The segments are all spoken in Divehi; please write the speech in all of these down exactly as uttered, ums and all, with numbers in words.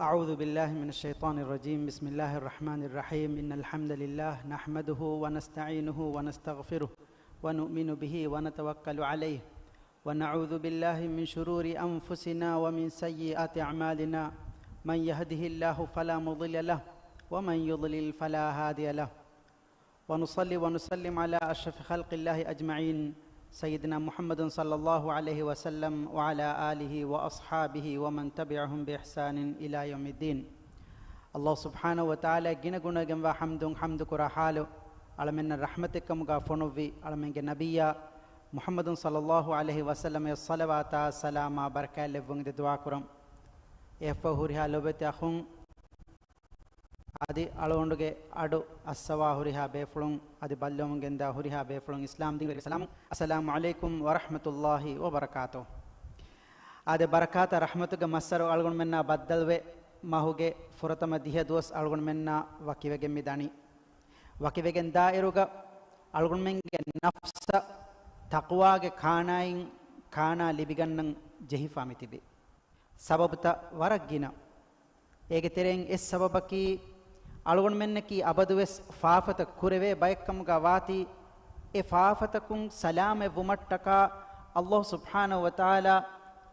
أعوذ بالله من الشيطان الرجيم. بسم الله الرحمن الرحيم. إن الحمد لله نحمده ونستعينه ونستغفره ونؤمن به ونتوكل عليه ونعوذ بالله من شرور أنفسنا ومن سيئات أعمالنا. من يهده الله فلا مضل له ومن يضلل فلا هادي له. ونصلي ونسلم على أشرف خلق الله أجمعين سيدنا محمد صلى الله عليه وسلم وعلى آله وأصحابه ومن تبعهم بإحسان إلى يوم الدين. ﷲ ސުބްޙާނަހޫ ވަތަޢާލާ ގިނަ ގުނައިގެންވާ ޙަމްދުން ޙަމްދުކުރާ ޙާލު، އަޅަމެންނަށް ރަޙްމަތެއްކަމުގާ ފޮނުއްވި އަޅަމެންގެ ނަބިއްޔާ މުޙައްމަދު ޞައްލައްލާހު ޢަލައިހި ވަސައްލަމަށް ޞަލަވާތާ ސަލާމާ ބަރަކާތް ލެއްވުން އިދެ ދުޢާ ކުރަން. އެއަށްފަހު ހުރިހާ ލޮބުވެތި އަޚުން އަދި އަޅުގަނޑުގެ އަޑު އައްސަވާ ހުރިހާ ބޭފުޅުން އަދި ބައްލަވަމުން ގެންދާ ހުރިހާ ބޭފުޅުން އިސްލާމް ދީން ސަލާމް. އައްސަލާމު ޢަލައިކުމް ވަރަޙްމަތުﷲ ވަބަރަކާތުހު. އާދެ، ބަރަކާތާ ރަޙްމަތުގެ މައްސަރު އަޅުގަނޑުމެންނާ ބައްދަލުވެ، މަހުގެ ފުރަތަމަ ދިހަ ދުވަސް އަޅުގަނޑުމެންނާ ވަކިވެގެން މި ދަނީ. ވަކިވެގެން ދާއިރުގަ އަޅުގަނޑުމެންގެ ނަފްސަށް ތަޤްވާގެ ކާނާއިން ކާނާ ލިބިގަންނަން ޖެހިފާ މި ތިބި. ސަބަބުތައް ވަރަށް ގިނަ. އޭގެ ތެރެއިން އެއް ސަބަބަކީ، އަޅުގަނޑުމެންނަކީ އަބަދުވެސް ފާފަތައް ކުރެވޭ ބައެއްކަމުގާ ވާތީ، އެ ފާފަތަކުން ސަލާމަތްވުމަށްޓަކާ ﷲ ސުބްޙާނަހޫ ވަތަޢާލާ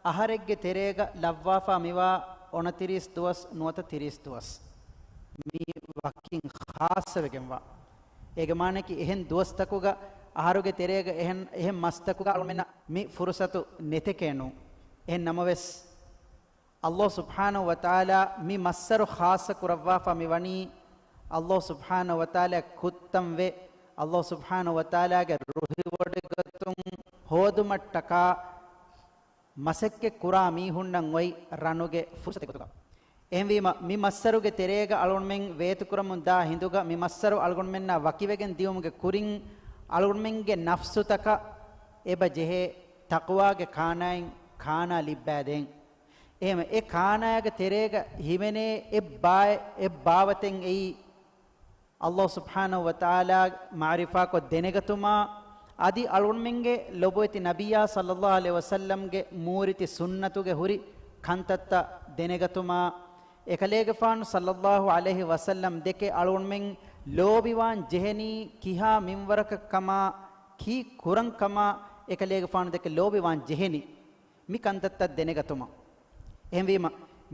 އަހަރެއްގެ ތެރޭގަ ލައްވާފާ މިވާ އޮނަތިރީސް ދުވަސް ނުވަތަ ތިރީސް ދުވަސް މީ ވަކިން ޚާއްޞަވެގެންވާ. އޭގެ މާނައަކީ، އެހެން ދުވަސްތަކުގަ އަހަރުގެ ތެރޭގަ އެހެން، އެހެން މަސްތަކުގަ އަޅުގަނޑުމެންނަށް މި ފުރުޞަތު ނެތެކޭ ނޫން. އެހެން ނަމަވެސް، ﷲ ސުބްޙާނަހޫ ވަތަޢާލާ މި މައްސަރު ޚާއްޞަ ކުރައްވާފަ މި ވަނީ، ﷲ ސުބްޙާނަހޫ ވަތަޢާލާ ކުއްތަންވެ، ﷲ ސުބްޙާނަހޫ ވަތަޢާލާގެ ރުހިވޮޑިގަތުން ހޯދުމަށްޓަކާ މަސައްކަތް ކުރާ މީހުންނަށް އޮތް ރަނުގެ ފުރުޞަތެއް ގޮތުގަ. އެހެންވީމަ، މި މައްސަރުގެ ތެރޭގަ އަޅުގަނޑުމެން ވޭތުކުރަމުން ދާ ހިނދުގަ، މި މައްސަރު އަޅުގަނޑުމެންނާ ވަކިވެގެން ދިޔުމުގެ ކުރިން، އަޅުގަނޑުމެންގެ ނަފްސުތަކަށް އެބަ ޖެހޭ ތަޤްވާގެ ކާނާއިން ކާނާ ލިއްބައިދޭން. އެހެން އެ ކާނާގެ ތެރޭގަ ހިމެނޭ އެއްބާ-، އެއްބާވަތެއް އެއީ، ﷲ ސުބްޙާނަހޫ ވަތަޢާލާ މަޢުރިފާކޮށް ދެނެގަތުމާ، އަދި އަޅުގަނޑުމެންގެ ލޮބުވެތި ނަބިއްޔާ ޞައްލައްލާހު ޢަލައިހި ވަސައްލަމްގެ މޫރިތި ސުންނަތުގެ ހުރި ކަންތައްތައް ދެނެގަތުމާ، އެކަލޭގެފާނު ޞައްލައްލާހު ޢަލައިހި ވަސައްލަމް ދެކެ އަޅުގަނޑުމެން ލޯބިވާން ޖެހެނީ ކިހާ މިންވަރަކަށް ކަމާ، ކީއްކުރަން ކަމާ، އެކަލޭގެފާނު ދެކެ ލޯބިވާން ޖެހެނީ. މި ކަންތައްތައް ދެނެގަތުމަށް. އެހެންވީމަ،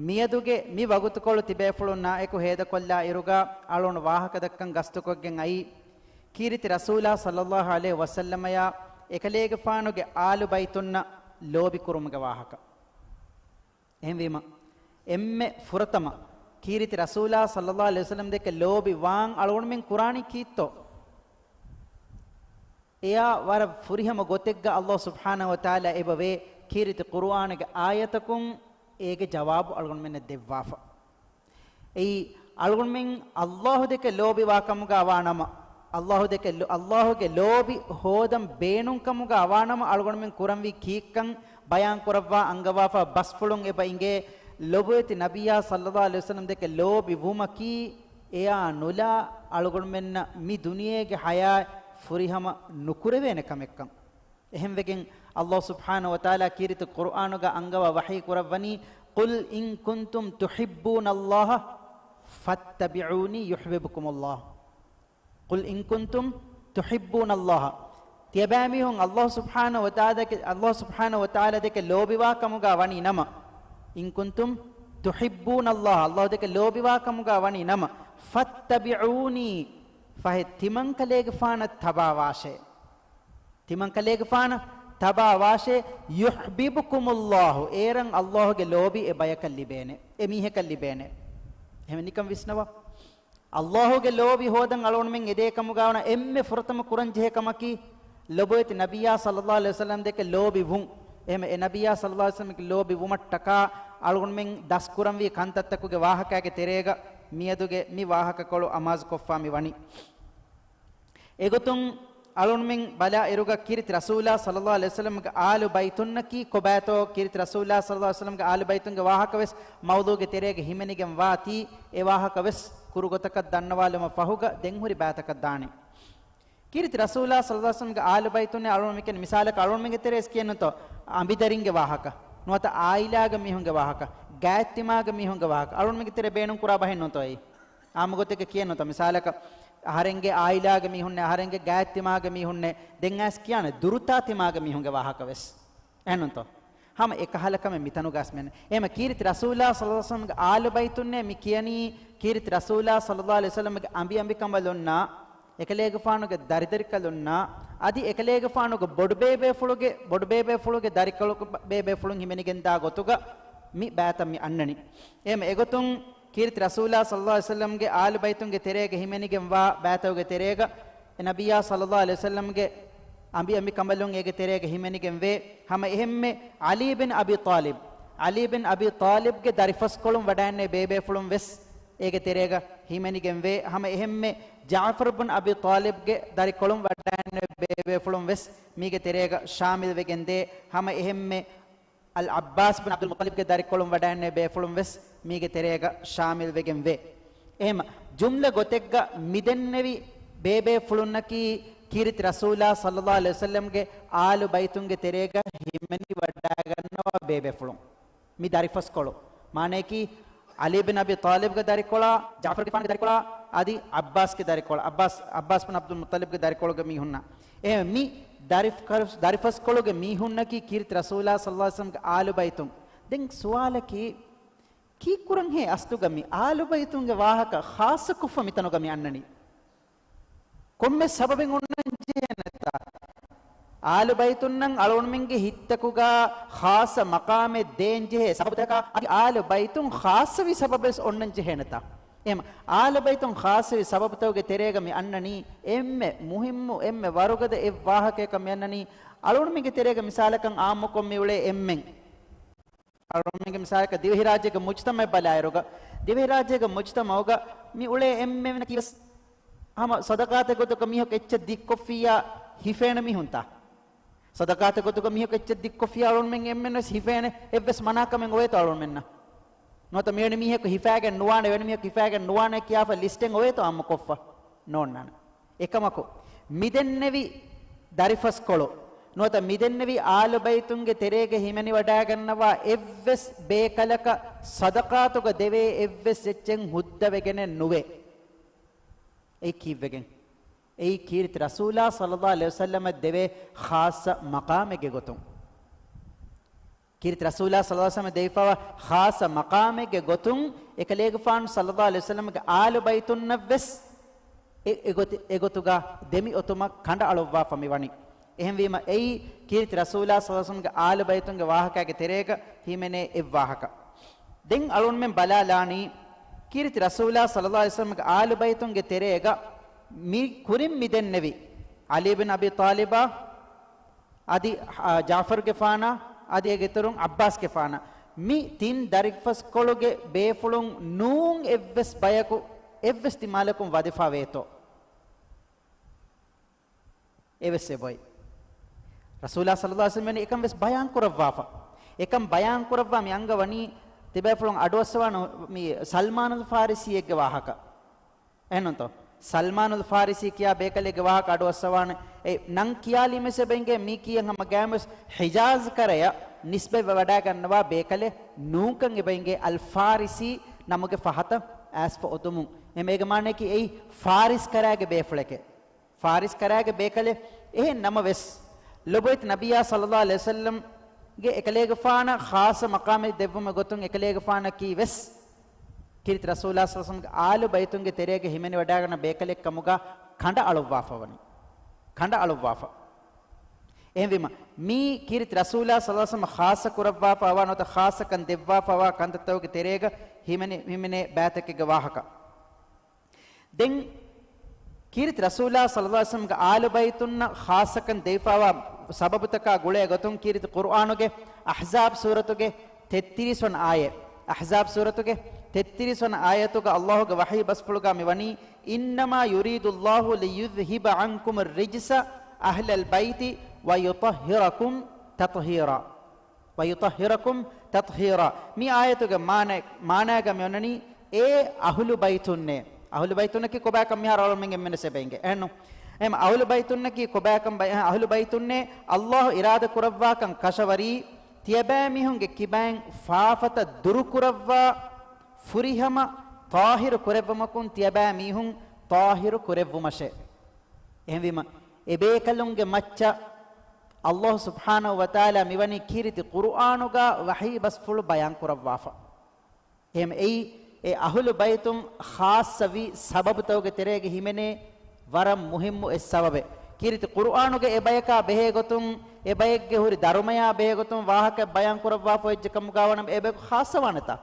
މިއަދުގެ މި ވަގުތުކޮޅު ތިބޭފުޅުންނާއެކު ހޭދަކޮށްލާ އިރުގަ އަޅުގަނޑު ވާހަކަދައްކަން ގަސްތުކޮށްގެން އައީ، ކީރިތި ރަސޫލާ ޞައްލައްލާހު ޢަލައިހި ވަސައްލަމަޔާ އެކަލޭގެފާނުގެ އާލު ބައިތުންނަށް ލޯބިކުރުމުގެ ވާހަކަ. އެހެންވީމަ، އެންމެ ފުރަތަމަ ކީރިތި ރަސޫލާ ޞައްލައްލާހު ޢަލައިހި ވަސައްލަމް ދެކެ ލޯބި ވާން އަޅުގަނޑުމެން ކުރާނީ ކީއްތޯ؟ އެޔާ ވަރަށް ފުރިހަމަ ގޮތެއްގަ ﷲ ސުބްޙާނަހޫ ވަތަޢާލާ އެބަވޭ، ކީރިތި ޤުރުއާނުގެ އާޔަތަކުން އޭގެ ޖަވާބު އަޅުގަނޑުމެންނަށް ދެއްވާފަ. އެއީ، އަޅުގަނޑުމެން ﷲ ދެކެ ލޯބިވާ ކަމުގަ ވާ ނަމަ، ﷲ ދެކެ ލޯ-، ﷲގެ ލޯބި ހޯދަން ބޭނުން ކަމުގަ ވާ ނަމަ، އަޅުގަނޑުމެން ކުރަންވީ ކީއްކަން ބަޔާން ކުރައްވާ އަންގަވާފަ ބަސްފުޅުން އެބަ އިނގޭ، ލޮބުވެތި ނަބިއްޔާ ޞައްލައްލާހު ޢަލައިހި ވަސައްލަމް ދެކެ ލޯބި ވުމަކީ، އެޔާ ނުލާ އަޅުގަނޑުމެންނަށް މި ދުނިޔޭގެ ޙަޔާތް ފުރިހަމަ ނުކުރެވޭނެ ކަމެއްކަން. އެހެންވެގެން ﷲ ސުބްޙާނަހޫ ވަތަޢާލާ ކީރިތި ޤުރުއާނުގަ އަންގަވާ ވަޙީ ކުރައްވަނީ، قل إن كنتم تحبون الله فاتبعوني يحببكم الله. قل إن كنتم تحبون الله. ތިޔަބައިމީހުން ﷲ ސުބްޙާނަހޫ ވަތަޢާލާ ދެކެ، ﷲ ސުބްޙާނަހޫ ވަތަޢާލާ ދެކެ ލޯބިވާ ކަމުގަ ވަނީ ނަމަ، إن كنتم تحبون الله، ﷲ ދެކެ ލޯބިވާ ކަމުގަ ވަނީ ނަމަ، فاتبعوني، ފަހެ ތިމަންކަލޭގެފާނަށް ތަބާވާށޭ. ތިމަންކަލޭގެފާނަށް ތަބާވާށޭ، يحببكم الله، އޭރަށް ﷲގެ ލޯބި އެ ބަޔަކަށް ލިބޭނެ، އެ މީހަކަށް ލިބޭނެ. އެހެން ނިކަން ވިސްނަވާ. ﷲގެ ލޯބި ހޯދަން އަޅުގަނޑުމެން އެދޭ ކަމުގަ ވަނަ އެންމެ ފުރަތަމަ ކުރަން ޖެހޭ ކަމަކީ، ލޮބުވެތި ނަބިއްޔާ ޞައްލައްލާހު ޢަލައިހި ވަސައްލަމް ދެކެ ލޯބި ވުން. އެހެން އެ ނަބިއްޔާ ޞައްލައްލާހު ޢަލައިހި ވަސައްލަމް ލޯބި ވުމަށްޓަކާ އަޅުގަނޑުމެން ދަސްކުރަންވީ ކަންތައްތަކުގެ ވާހަކައިގެ ތެރޭގަ މިއަދުގެ މި ވާހަކަކޮޅު އަމާޒުކޮށްފާ މި ވަނީ. އެގޮތުން އަޅުންމެން ބަލާ އިރުގަ ކީރިތި ރަސޫލާ ޞައްލައްލާހު ޢަލައިހި ވަސައްލަމްގެ އާލު ބައިތުންނަކީ ކޮބާތޯ؟ ކީރިތި ރަސޫލާ ޞައްލައްލާހު ޢަލައިހި ވަސައްލަމްގެ އާލު ބައިތުންގެ ވާހަކަވެސް މައުޟޫގެ ތެރޭގަ ހިމެނިގެން ވާތީ، އެ ވާހަކަވެސް ކުރުގޮތަކަށް ދަންނަވާލުމަށް ފަހުގަ ދެން ހުރި ބައިތަކަށް ދާނީ. ކީރިތި ރަސޫލާ ޞައްލައްލާހު ޢަލައިހި ވަސައްލަމްގެ އާލު ބައިތުންނޭ އަޅުން މިކަން މިސާލަކަށް އަޅުންމެންގެ ތެރޭސް ކިޔެއްނުތޯ؟ އަނބިދަރިންގެ ވާހަކަ. ނުވަތަ އާއިލާގެ މީހުންގެ ވާހަކަ، ގާތްތިމާގެ މީހުންގެ ވާހަކަ. އަޅުންމެގެ ތެރޭ ބޭނުން ކުރާ ބަހެއް ނޫންތޯ އެއީ؟ އާއްމު ގޮތެއްގަ ކިޔެއް ނޫންތޯ؟ މިސާލަކަށް، އަހަރެންގެ އާއިލާގެ މީހުންނޭ، އަހަރެންގެ ގާތްތިމާގެ މީހުންނޭ، ދެން އައިސް ކިޔާނެ ދުރުތާ ތިމާގެ މީހުންގެ ވާހަކަ ވެސް. އެހެންނޫންތޯ؟ ހަމަ އެކަހަލަ ކަމެއް މިތަނުގަސް މެން. އެހެމަ ކީރިތި ރަސޫލާ ޞައްލަﷲު ޢަލައިހި ވަސައްލަމްގެ އާލު ބައިތުންނޭ މި ކިޔަނީ، ކީރިތި ރަސޫލާ ޞައްލަﷲު ޢަލައިހި ވަސައްލަމްގެ އަނބިއަނބިކަނބަލުންނާ، އެކަލޭގެފާނުގެ ދަރިދަރިކަލުންނާ، އަދި އެކަލޭގެފާނުގެ ބޮޑުބޭބޭފުޅުގެ، ބޮޑުބޭބޭފުޅުގެ ދަރިކޮޅު ބޭބޭފުޅުން ހިމެނިގެންދާ ގޮތުގަ މި ބައިތައް މި އަންނަނީ. އެހެމަ އެގޮތުން ކީރިތި ރަސޫލާ ޞައްލަﷲު ޢަލައިހި ވަސައްލަމްގެ އާލު ބައިތުންގެ ތެރޭގަ ހިމެނިގެންވާ ބައިތަކުގެ ތެރޭގަ އެ ނަބިއްޔާ ޞައްލަﷲު ޢަލައިހި ވަސައްލަމްގެ އަނބި އަނބިކަނބަލުން އޭގެ ތެރޭގަ ހިމެނިގެންވޭ. ހަމަ އެހެންމެ ޢަލީ ބިން އަބީ ޠާލިބް، ޢަލީ ބިން އަބީ ޠާލިބްގެ ދަރިފަސްކޮޅުން ވަޑައިންނެވި ބޭބޭފުޅުން ވެސް އޭގެ ތެރޭގަ ހިމެނިގެންވޭ. ހަމަ އެހެންމެ ޖާޢްފަރު ބިން އަބީ ޠާލިބްގެ ދަރިކޮޅުން ވަޑައިންނެވި ބޭބޭފުޅުން ވެސް މީގެ ތެރޭގަ ޝާމިލް ވެގެންދޭ. ހަމަ އެހެންމެ އަލް ޢައްބާސް ބިން ޢަބްދުލް މުޠަލިބްގެ ދަރިކޮޅުން ވަޑައިންނެވި ބޭފުޅުން ވެސް މީގެ ތެރޭގަ ޝާމިލް ވެގެން ވޭ. އެހެމަ ޖުމްލަ ގޮތެއްގަ މިދެންނެވި ބޭބޭފުޅުންނަކީ ކީރިތި ރަސޫލާ ޞައްލަﷲު ޢަލައިހި ވަސައްލަމްގެ އާލު ބައިތުންގެ ތެރޭގަ ހިމެނިވަޑައިގަންނަވާ ބޭބޭފުޅުން. މި ދަރިފަސްކޮޅު، މާނަޔަކީ، ޢަލީ ބިން އަބީ ޠާލިބްގެ ދަރިކޮޅާ، ޖާޢްފަރުގެފާނުގެ ދަރިކޮޅާ، އަދި ޢައްބާސްގެ ދަރިކޮޅާ، ޢައްބާސް، ޢައްބާސް ބިން ޢަބްދުލް މުޠަލިބްގެ ދަރިކޮޅުގެ މީހުންނަށް. އެ މި ދަރިފަ-، ދަރިފަސްކޮޅުގެ މީހުންނަކީ ކީރިތި ރަސޫލާ ޞައްލަﷲު ޢަލައިހި ވަސައްލަމްގެ އާލު ބައިތުން. ދެން ސުވާލަކީ، ކީއްކުރަންހޭ އަސްލުގަ މި އާލު ބައިތުންގެ ވާހަކަ ޚާއްޞަ ކޮށްފަ މިތަނުގަ މި އަންނަނީ؟ ކޮންމެ ސަބަބެއް އޮންނަން ޖެހޭނެތާ؟ އާލު ބައިތުންނަށް އަޅުގަނޑުމެންގެ ހިތްތަކުގަ ޚާއްޞަ މަޤާމެއް ދޭން ޖެހޭ ސަބަބުތަކާ، އަދި އާލު ބައިތުން ޚާއްޞަވި ސަބަބެއް އޮންނަން ޖެހޭނެތާ؟ އެހެން އާލު ބައިތުން ޚާއްޞަވި ސަބަބުތަކުގެ ތެރޭގަ މި އަންނަނީ އެންމެ މުހިއްމު، އެންމެ ވަރުގަދަ އެއް ވާހަކަޔަކަށް މި އަންނަނީ. އަޅުގަނޑުމެންގެ ތެރޭގަ މިސާލަކަށް އާއްމުކޮށް މި އުޅޭ އެންމެން، އަޅުގަނޑުމެންގެ މިސާލަކަށް ދިވެހިރާއްޖޭގެ މުޖްތަމަޢެއް ބަލާއިރުގަ، ދިވެހިރާއްޖޭގެ މުޖްތަމަޢުގަ މި އުޅޭ އެންމެންނަކީ ވެސް ހަމަ ޞަދަޤާތެއް ގޮތުގަ މީހަކު އެއްޗެއް ދިއްކޮށްފިއްޔާ ހިފޭނެ މީހުންތާ؟ ޞަދަޤާތެއް ގޮތުގަ މީހަކު އެއްޗެއް ދިއްކޮށްފިއްޔާ އަޅުގަނޑުމެން އެންމެން ވެސް ހިފޭނެ. އެއްވެސް މަނާކަމެއް އޮވޭތޯ އަޅުގަނޑުމެންނަށް؟ ނުވަތަ މިވެނި މީހަކު ހިފާގެން ނުވާނެ، ވެނި މީހަކު ހިފާގެން ނުވާނެ ކިޔާފަ ލިސްޓެއް އޮވޭތޯ އާއްމުކޮށްފަ؟ ނޯންނާނެ. އެކަމަކު، މިދެންނެވި ދަރިފަސްކޮޅު ނުވަތަ މިދެންނެވި އާލު ބައިތުންގެ ތެރޭގަ ހިމެނިވަޑައިގަންނަވާ އެއްވެސް ބޭކަލަކަށް ޞަދަޤާތުގަ ދެވޭ އެއްވެސް އެއްޗެއް ހުއްދަވެގެނެއް ނުވޭ. އެއީ ކީއްވެގެން؟ އެއީ ކީރިތި ރަސޫލާ ޞައްލަﷲު ޢަލައިހި ވަސައްލަމަށް ދެވޭ ޚާއްޞަ މަޤާމެއްގެ ގޮތުން. ކީރިތި ރަސޫލާ ޞައްލަﷲު ޢަލައިހި ވަސައްލަމަށް ދެވިފައިވާ ޚާއްޞަ މަޤާމެއްގެ ގޮތުން އެކަލޭގެފާނު ޞައްލަﷲު ޢަލައިހި ވަސައްލަމްގެ އާލު ބައިތުންނަށް ވެސް އެ، އެގޮތި-، އެގޮތުގަ ދެމިއޮތުމަށް ކަނޑައަޅުއްވާފަ މިވަނީ. އެހެންވީމަ އެއީ ކީރިތި ރަސޫލާ ޞައްލަﷲު ޢަލައިހި ވަސައްލަމްގެ އާލު ބައިތުންގެ ވާހަކައިގެ ތެރޭގަ ހިމެނޭ އެއްވާހަކަ. ދެން އަޅުންމެން ބަލާލާނީ، ކީރިތި ރަސޫލާ ޞައްލަﷲު ޢަލައިހި ވަސައްލަމްގެ އާލު ބައިތުންގެ ތެރޭގަ މި ކުރިން މިދެންނެވި ޢަލީ ބިން އަބީ ޠާލިބާ، އަދި، އާ، ޖާފަރުގެފާނާ، އަދި އޭގެ އިތުރުން ޢައްބާސްގެފާނާ، މި ތިން ދަރިފަސްކޮޅުގެ ބޭފުޅުން ނޫން އެއްވެސް ބަޔަކު އެއްވެސް ދިމާލަކުން ވަދެފާވޭތޯ؟ އެވެސް އެބޮތް. ރަސޫލާ ޞައްލަﷲު ޢަލައިހި ވަސައްލަމް އެކަން ވެސް ބަޔާން ކުރައްވާފަ. އެކަން ބަޔާން ކުރައްވާ މި އަންގަވަނީ ތިބޭފުޅުން އަޑުއައްސަވާނެ މި ސަލްމާނުލް ފާރިސީއެއްގެ ވާހަކަ. އެހެންނޫންތޯ؟ ސަލްމާނުލް ފާރިސީ ކިޔާ ބޭކަލެއްގެ ވާހަކަ އަޑުއައްސަވާނެ. އެ ނަން ކިޔާލީމަސް އެބައިނގޭ މީ ކީއް ހަމަ ގާމުސް ޙިޖާޒް ކަރަޔަށް ނިސްބަތްވެ ވަޑައިގަންނަވާ ބޭކަލެއް ނޫންކަން އެބައިނގޭ އަލް ފާރިސީ ނަމުގެ ފަހަތަށް އައިސްފަ އޮތުމުން. އެމޭގެ މާނައަކީ އެއީ ފާރިސް ކަރާގެ ބޭފުޅެކޭ. ފާރިސް ކަރާގެ ބޭކަލެއް. އެހެން ނަމަވެސް، ލޮބުވެތި ނަބިއްޔާ ޞައްލަﷲު ޢަލައިހި ވަސައްލަމްގެ އެކަލޭގެފާނަށް ޚާއްޞަ މަޤާމެއް ދެއްވުމެއް ގޮތުން އެކަލޭގެފާނަކީ ވެސް ކީރިތި ރަސޫލާ ޞައްލަﷲު ޢަލައިހި ވަސައްލަމްގެ އާލު ބައިތުންގެ ތެރޭގަ ހިމެނިވަޑައިގަންނަ ބޭކަލެއް ކަމުގަ ކަނޑައަޅުއްވާފަވަނީ. ކަނޑައަޅުއްވާފަ. އެހެންވީމަ، މީ ކީރިތި ރަސޫލާ ޞައްލަﷲު ޢަލައިހި ވަސައްލަމަށް ޚާއްޞަ ކުރައްވާފައިވާ ނުވަތަ ޚާއްޞަކަން ދެއްވާފައިވާ ކަންތައްތަކުގެ ތެރޭގަ ހިމެނޭ، ހިމެނޭ ބައިތަކެއްގެ ވާހަކަ. ދެން ކީރިތި ރަސޫލާ ޞައްލަﷲު ޢަލައިހި ވަސައްލަމްގެ އާލު ބައިތުންނަށް ޚާއްޞަކަން ދެވިފައިވާ ސަބަބުތަކާ ގުޅޭ ގޮތުން ކީރިތި ޤުރުއާނުގެ އަޙްޒާބް ސޫރަތުގެ ތެއްތިރީސް ވަނަ އާޔަތް، އަޙްޒާބް ސޫރަތުގެ ތެއްތިރީސް ވަނަ އާޔަތުގަ ﷲގެ ވަޙީ ބަސްފުޅުގަ މިވަނީ، إنما يريد الله ليذهب عنكم الرجس أهل البيت ويطهركم تطهيرا. ويطهركم تطهيرا. މި އާޔަތުގެ މާނަ، މާނާގަ މި އޮންނަނީ، އޭ އަހުލު ބައިތުންނޭ. އަހުލު ބައިތުންނަކީ ކޮބާކަން މިހާރު އަޅުމެން އެންމެންވެސް އެބައިނގޭ. އެހެންނު؟ އެހެން އަހުލު ބައިތުންނަކީ ކޮބާކަން ބައި-، އަހުލު ބައިތުންނޭ ﷲ އިރާދަ ކުރައްވާކަން ކަށަވަރީ، ތިޔަބައިމީހުންގެ ކިބައިން ފާފަތައް ދުރުކުރައްވާ، ފުރިހަމަ ޠާހިރު ކުރެއްވުމަކުން ތިޔަބައިމީހުން ޠާހިރު ކުރެއްވުމަށޭ. އެހެންވީމަ، އެބޭކަލުންގެ މައްޗަށް ﷲ ސުބްޙާނަހޫ ވަތަޢާލާ މިވަނީ ކީރިތި ޤުރުއާނުގަ ވަޙީ ބަސްފުޅު ބަޔާން ކުރައްވާފަ. އެހެން އެއީ، އެ އަހުލު ބައިތުން ޚާއްޞަވި ސަބަބުތަކުގެ ތެރޭގަ ހިމެނޭ ވަރަށް މުހިއްމު އެއް ސަބަބެއް. ކީރިތި ޤުރުއާނުގަ އެބަޔަކާ ބެހޭގޮތުން، އެބައެއްގެ ހުރި ދަރުމަޔާ ބެހޭގޮތުން ވާހަކަ ބަޔާން ކުރައްވާފަ އޮތްޖެ ކަމުގަ ވަނަމަ އެބަޔަކު ޚާއްޞަވާނެތާ؟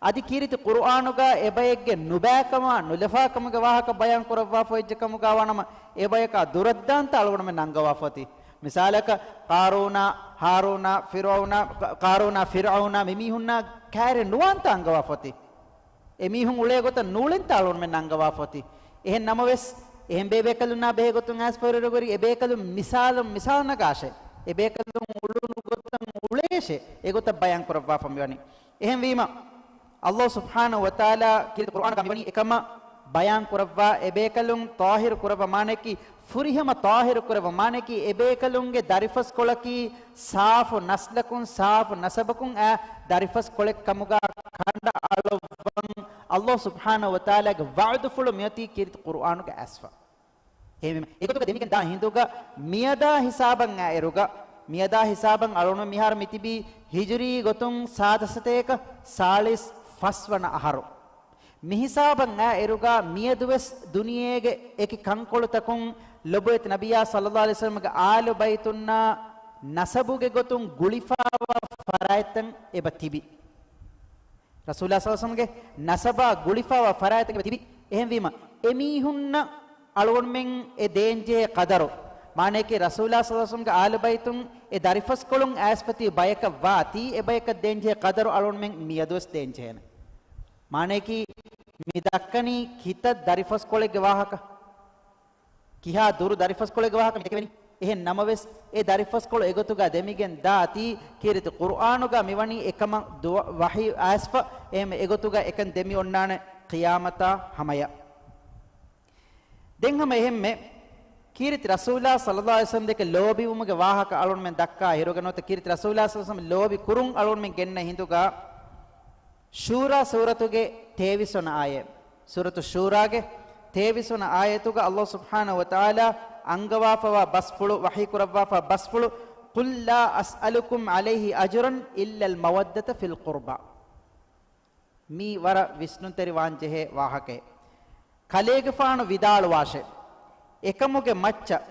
އަދި ކީރިތި ޤުރުއާނުގަ އެބައެއްގެ ނުބައިކަމާ ނުލަފާކަމުގެ ވާހަކަ ބަޔާން ކުރައްވާފަ އޮތްޖެ ކަމުގަ ވަނަމަ އެބަޔަކާ ދުރަށްދާންތާ އަޅުގަނޑުމެން އަންގަވާފަ އޮތީ؟ މިސާލަކަށް، ޤާރޫނާ، ހާރޫނާ، ފިރުޢައުނާ، ޤާރޫނާ، ފިރުޢައުނާ މިމީހުންނާ ކައިރި ނުވާންތާ އަންގަވާފަ އޮތީ؟ އެމީހުން އުޅޭ ގޮތަށް ނޫޅެންތާ އަޅުގަނޑުމެން އަންގަވާފަ އޮތީ؟ އެހެން ނަމަވެސް، އެހެން ބޭބޭކަލުންނާ ބެހޭ ގޮތުން އައިސްފަ ހުރި އިރުގައި އެބޭކަލުން މިސާލުން މިސާލު ނަގާށޭ. އެބޭކަލުން އުޅުނު ގޮތަށް އުޅޭށޭ. އެގޮތަށް ބަޔާން ކުރައްވާފަ މިވަނީ. އެހެންވީމަ، ﷲ ސުބްޙާނަހޫ ވަތަޢާލާ ކީރިތި ޤުރުއާނުގަ މިވަނީ އެކަމަށް ބަޔާން ކުރައްވާ، އެބޭކަލުން ޠާހިރު ކުރައްވާ، މާނައަކީ ފުރިހަމަ ޠާހިރު ކުރައްވާ، މާނައަކީ އެބޭކަލުންގެ ދަރިފަސްކޮޅަކީ ސާފު ނަސްލަކުން، ސާފު ނަސަބަކުން އާ ދަރިފަސްކޮޅެއް ކަމުގަ ކަނޑައަޅައްވަން ﷲ ސުބްޙާނަހޫ ވަތަޢާލާގެ ވަޢުދުފުޅު މިއޮތީ ކީރިތި ޤުރުއާނުގަ އައިސްފަ. އެހެންވީމަ، އެގޮތުގަ ދެމިގެން ދާ ހިނދުގަ މިއަދާ ހިސާބަށް އައިއިރުގަ، މިއަދާ ހިސާބަށް އަޅުގަނޑު މިހާރު މިތިބީ ހިޖުރީ ގޮތުން ސާދަ ސަތޭކަ ސާޅީސް ފަސް ވަނަ އަހަރު. މިހިސާބަށް އައިއިރުގަ މިއަދުވެސް ދުނިޔޭގެ އެކި ކަންކޮޅުތަކުން ލޮބުވެތި ނަބިއްޔާ ޞައްލައްލާހު ޢަލައިހި ވަސައްލަމްގެ އާލު ބައިތުންނާ ނަސަބުގެ ގޮތުން ގުޅިފާވާ ފަރާތްތައް އެބަ ތިބި. ރަސޫލާ ޞައްލައްލާހު ޢަލައިހި ވަސައްލަމްގެ ނަސަބާ ގުޅިފާވާ ފަރާތްތައް ތިބި. އެހެންވީމަ، އެމީހުންނަށް އަޅުގަނޑުމެން އެ ދޭންޖެހޭ ޤަދަރު، މާނައަކީ ރަސޫލާ ޞައްލައްލާހު ޢަލައިހި ވަސައްލަމްގެ އާލު ބައިތުން އެ ދަރިފަސްކޮޅުން އައިސްފަ ތިބި ބަޔަކަށް ވާތީ، އެ ބަޔަކަށް ދޭންޖެހޭ ޤަދަރު އަޅުގަނޑުމެން މިއަދުވެސް ދޭންޖެހޭނެ. މާނައަކީ، މި ދައްކަނީ ކިތައް ދަރިފަސްކޮޅެއްގެ ވާހަކަ؟ ކިހާ ދުރު ދަރިފަސްކޮޅެއްގެ ވާހަކަ މި ދެކެވެނީ. އެހެން ނަމަވެސް، އެ ދަރިފަސްކޮޅު އެގޮތުގަ ދެމިގެން ދާތީ، ކީރިތި ޤުރުއާނުގަ މިވަނީ އެކަމަށް ދުވަ-، ވަޙީ އައިސްފަ، އެހެން އެގޮތުގަ އެކަން ދެމި އޮންނާނެ ޤިޔާމަތާ ހަމަޔަށް. ދެން ހަމަ އެހެންމެ، ކީރިތި ރަސޫލާ ޞައްލައްލާހު ޢަލައިހި ވަސައްލަމް ދެކެ ލޯބިވުމުގެ ވާހަކަ އަޅުގަނޑުމެން ދައްކާ އިރުގަ ނުވަތަ ކީރިތި ރަސޫލާ ޞައްލައްލާހު ޢަލައިހި ވަސައްލަމް ލޯބި ކުރުން އަޅުގަނޑުމެން ގެންނަ ހިނދުގަ، ޝޫރާ ސޫރަތުގެ ތޭވީސް ވަނަ އާޔަތް. ސޫރަތު ޝޫރާގެ ތޭވީސް ވަނަ އާޔަތުގަ ﷲ ސުބްޙާނަހޫ ވަތަޢާލާ އަންގަވާފަވާ ބަސްފުޅު، ވަޙީ ކުރައްވާފަ ބަސްފުޅު، "قل لا أسألكم عليه أجرا إلا المودة في القربى." މީ ވަރަށް ވިސްނުންތެރިވާން ޖެހޭ ވާހަކައެއް. ކަލޭގެފާނު ވިދާޅުވާށެ، އެކަމުގެ މައްޗަށް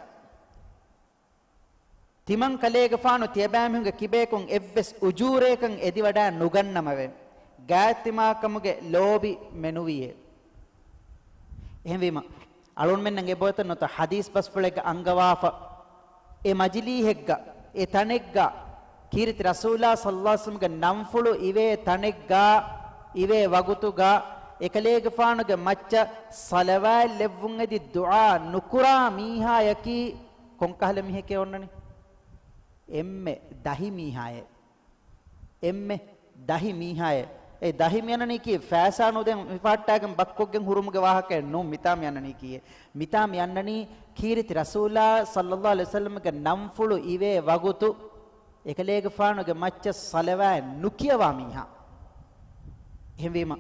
ތިމަން ކަލޭގެފާނު ތިޔަބައިމީހުންގެ ކިބަޔަކުން އެއްވެސް އުޖޫރަޔަކަށް އެދިވަޑައި ނުގަންނަމަވެ، ގާތްތިމާކަމުގެ ލޯބި މެނުވީއޭ. އެހެންވީމަ، އަޅުގަނޑުމެންނަށް އެބައޮތަ ނުވަތަ ޙަދީޘް ބަސްފުޅެއްގަ އަންގަވާފަ، އެ މަޖިލީހެއްގަ، އެ ތަނެއްގަ، ކީރިތި ރަސޫލާ ޞައްލައްލާހު ޢަލައިހި ވަސައްލަމްގެ ނަންފުޅު އިވޭ ތަނެއްގަ، އިވޭ ވަގުތުގަ، އެކަލޭގެފާނުގެ މައްޗަށް ޞަލަވާތް ލެއްވުން އެދި ދުޢާ ނުކުރާ މީހާޔަކީ، ކޮންކަހަލަ މީހެކޭ އޮންނަނީ؟ އެންމެ ދަހި މީހާއޭ. އެންމެ ދަހި މީހާއޭ. އެ ދަހި މިއަންނަނީކީ ފައިސާ ނުދެން މި ފަހައްޓާގެން ބައްކޮށްގެން ހުރުމުގެ ވާހަކައެއް ނޫން މިތާ މިއަންނަނީކީއޭ. މިތާ މިއަންނަނީ ކީރިތި ރަސޫލާ ޞައްލައްލާހު ޢަލައިހި ވަސައްލަމްގެ ނަންފުޅު އިވޭ ވަގުތު އެކަލޭގެފާނުގެ މައްޗަށް ޞަލަވާތް ނުކިޔަވާ މީހާ. އެހެންވީމަ،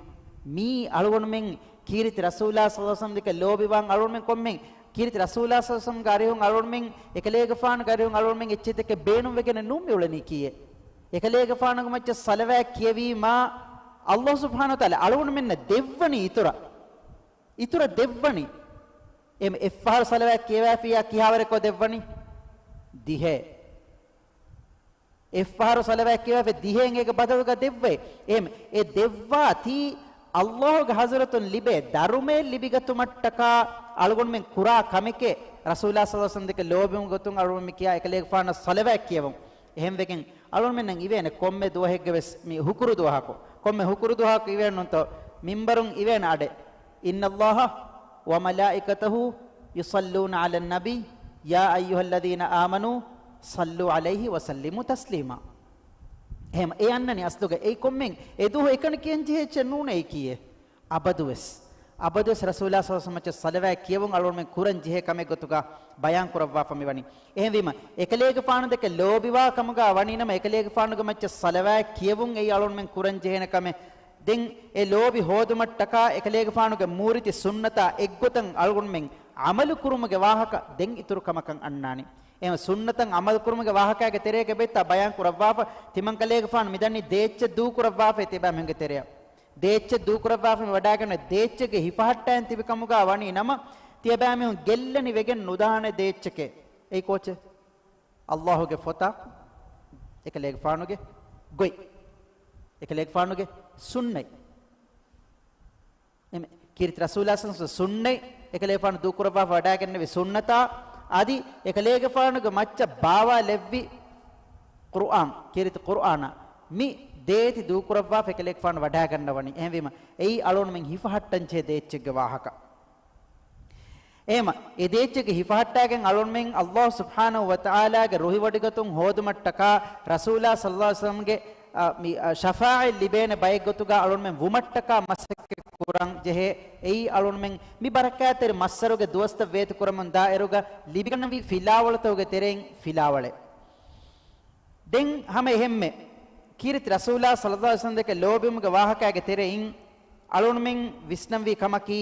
މީ އަޅުގަނޑުމެން ކީރިތި ރަސޫލާ ޞައްލައްލާހު ޢަލައިހި ވަސައްލަމް ދެކެ ލޯބިވާން އަޅުގަނޑުމެން ކޮންމެ، ކީރިތި ރަސޫލާ ޞައްލައްލާހު ޢަލައިހި ވަސައްލަމްގެ އަރިހުން އަޅުގަނޑުމެން އެކަލޭގެފާނުގެ އަރިހުން އަޅުގަނޑުމެން އެއްޗެއް ދެކެ ބޭނުންވެގެން ނޫން މި އުޅެނީކީއޭ. އެކަލޭގެފާނުގެ މައްޗަށް ޞަލަވާތް ކިޔެވީމާ، ﷲ ސުބްޙާނަހޫ ވަތަޢާލާ އަޅުގަނޑުމެންނަށް ދެއްވަނީ އިތުރަށް. އިތުރަށް ދެއްވަނީ. އެ އެއްފަހަރު ޞަލަވާތް ކިޔަވާފިއްޔާ ކިހާވަރެއްކޮށް ދެއްވަނީ؟ ދިހައެއް. އެއްފަހަރު ޞަލަވާތް ކިޔަވާފަ ދިހައެއް އޭގެ ބަދަލުގަ ދެއްވޭ. އެހެން އެ ދެއްވާތީ ﷲގެ ޙަޟްރަތުން ލިބޭ ދަރުމައެއް ލިބިގަތުމަށްޓަކާ އަޅުގަނޑުމެން ކުރާ ކަމެކޭ. ރަސޫލާ ޞައްލައްލާހު ޢަލައިހި ވަސައްލަމް ދެކެ ލޯބިވުމުގެ ގޮތުން އަޅުގަނޑުމެން ކިޔާ އެކަލޭގެފާނަށް ޞަލަވާތް ކިޔެވުން. އެހެންވެގެން އަޅުގަނޑުމެންނަށް އިވޭނެ ކޮންމެ ދުވަހެއްގެ ވެސް މި ހުކުރު ދުވަހަކު، ކޮންމެ ހުކުރު ދުވަހަކު އިވޭނެ ނޫންތޯ މިންބަރުން އިވޭނެ އަޑެއް، "إن الله وملائكته يصلون على النبي يا أيها الذين آمنوا صلوا عليه وسلموا تسليما." އެހެން އެ އަންނަނީ އަސްލުގަ އެއީ ކޮންމެ އެ ދުވަހު އެކަނި ކިޔަން ޖެހޭ އެއްޗެއް ނޫނޭ އެއީކީއޭ. އަބަދުވެސް، އަބަދުވެސް ރަސޫލާ ޞައްލަﷲު ޢަލައިހި ވަސައްލަމަ މައްޗަށް ޞަލަވާތް ކިޔެވުން އަޅުގަނޑުމެން ކުރަން ޖެހޭ ކަމެއް ގޮތުގަ ބަޔާން ކުރައްވާފަ މިވަނީ. އެހެންވީމަ، އެކަލޭގެފާނު ދެކެ ލޯބިވާ ކަމުގަ ވަނީ ނަމަ، އެކަލޭގެފާނުގެ މައްޗަށް ޞަލަވާތް ކިޔެވުން އެއީ އަޅުގަނޑުމެން ކުރަން ޖެހޭނެ ކަމެއް. ދެން އެ ލޯބި ހޯދުމަށްޓަކާ އެކަލޭގެފާނުގެ މޫރިތި ސުންނަތާ އެއްގޮތަށް އަޅުގަނޑުމެން ޢަމަލު ކުރުމުގެ ވާހަކަ ދެން އިތުރު ކަމަކަށް އަންނާނީ. އެހެން ސުންނަތަށް ޢަމަލު ކުރުމުގެ ވާހަކައިގެ ތެރޭގަ އެބައޮތްތާ ބަޔާން ކުރައްވާފަ، ތިމަން ކަލޭގެފާނު މިދަނީ ދޭއްޗެއް ދޫކުރައްވާފައި ތިބާމީހުންގެ ތެރެއަށް. ދޭއްޗެއް ދޫކުރައްވާފަ މި ވަޑާގަންނަ ދޭއްޗެއްގެ ހިފަހައްޓާން ތިބި ކަމުގަ ވަނީ ނަމަ، ތިޔަބައިމީހުން ގެއްލެނި ވެގެން ނުދާނެ ދޭއްޗެކޭ. އެއީ ކޯޗެއް؟ ﷲ ގެ ފޮތާ، އެކަލޭގެފާނުގެ ގޮތް، އެކަލޭގެފާނުގެ ސުންނަތް. އެމެ، ކީރިތި ރަސޫލާ ސައްލަﷲު ޢަލައިހި ވަސައްލަމަ ސުންނަތް، އެކަލޭގެފާނު ދޫކުރައްވާފަ ވަޑާގެންނެވި ސުންނަތާ، އަދި އެކަލޭގެފާނުގެ މައްޗަށް ބާވާލެއްވި ޤުރުއާން، ކީރިތި ޤުރުއާނާ، މި ދޭތި ދޫކުރައްވާފަ އެކަލޭގެފާނު ވަޑާގަންނަވަނީ. އެހެންވީމަ، އެއީ އަޅުގަނޑުމެން ހިފަހައްޓަން ޖެހޭ ދޭއްޗެއްގެ ވާހަކަ. އެހެމަ، އެ ދޭއްޗެއްގެ ހިފަހައްޓާގެން އަޅުގަނޑުމެން ﷲ ސުބްޙާނަހޫ ވަތަޢާލާގެ ރުހިވޮޑިގަތުން ހޯދުމަށްޓަކާ ރަސޫލާ ޞައްލަﷲު ޢަލައިހި ވަސައްލަމަގެ، އަ، މި، އަ، ޝަފާޢަތް ލިބޭނެ ބައެއްގޮތުގަ އަޅުގަނޑުމެން ވުމަށްޓަކާ މަސައްކަތް ކުރަން ޖެހޭ. އެއީ އަޅުގަނޑުމެން މި ބަރަކާތްތެރި މައްސަރުގެ ދުވަސްތައް ވޭތުކުރަމުން ދާއިރުގަ ލިބިގަންނެވި ފިލާވަޅުތަކުގެ ތެރެއިން ފިލާވަޅެއް. ދެން ހަމަ އެހެންމެ، ކީރިތި ރަސޫލާ ޞައްލަﷲު ޢަލައިހި ވަސައްލަމަ ދެކެ ލޯބިވުމުގެ ވާހަކައިގެ ތެރެއިން އަޅުގަނޑުމެން ވިސްނަންވީ ކަމަކީ،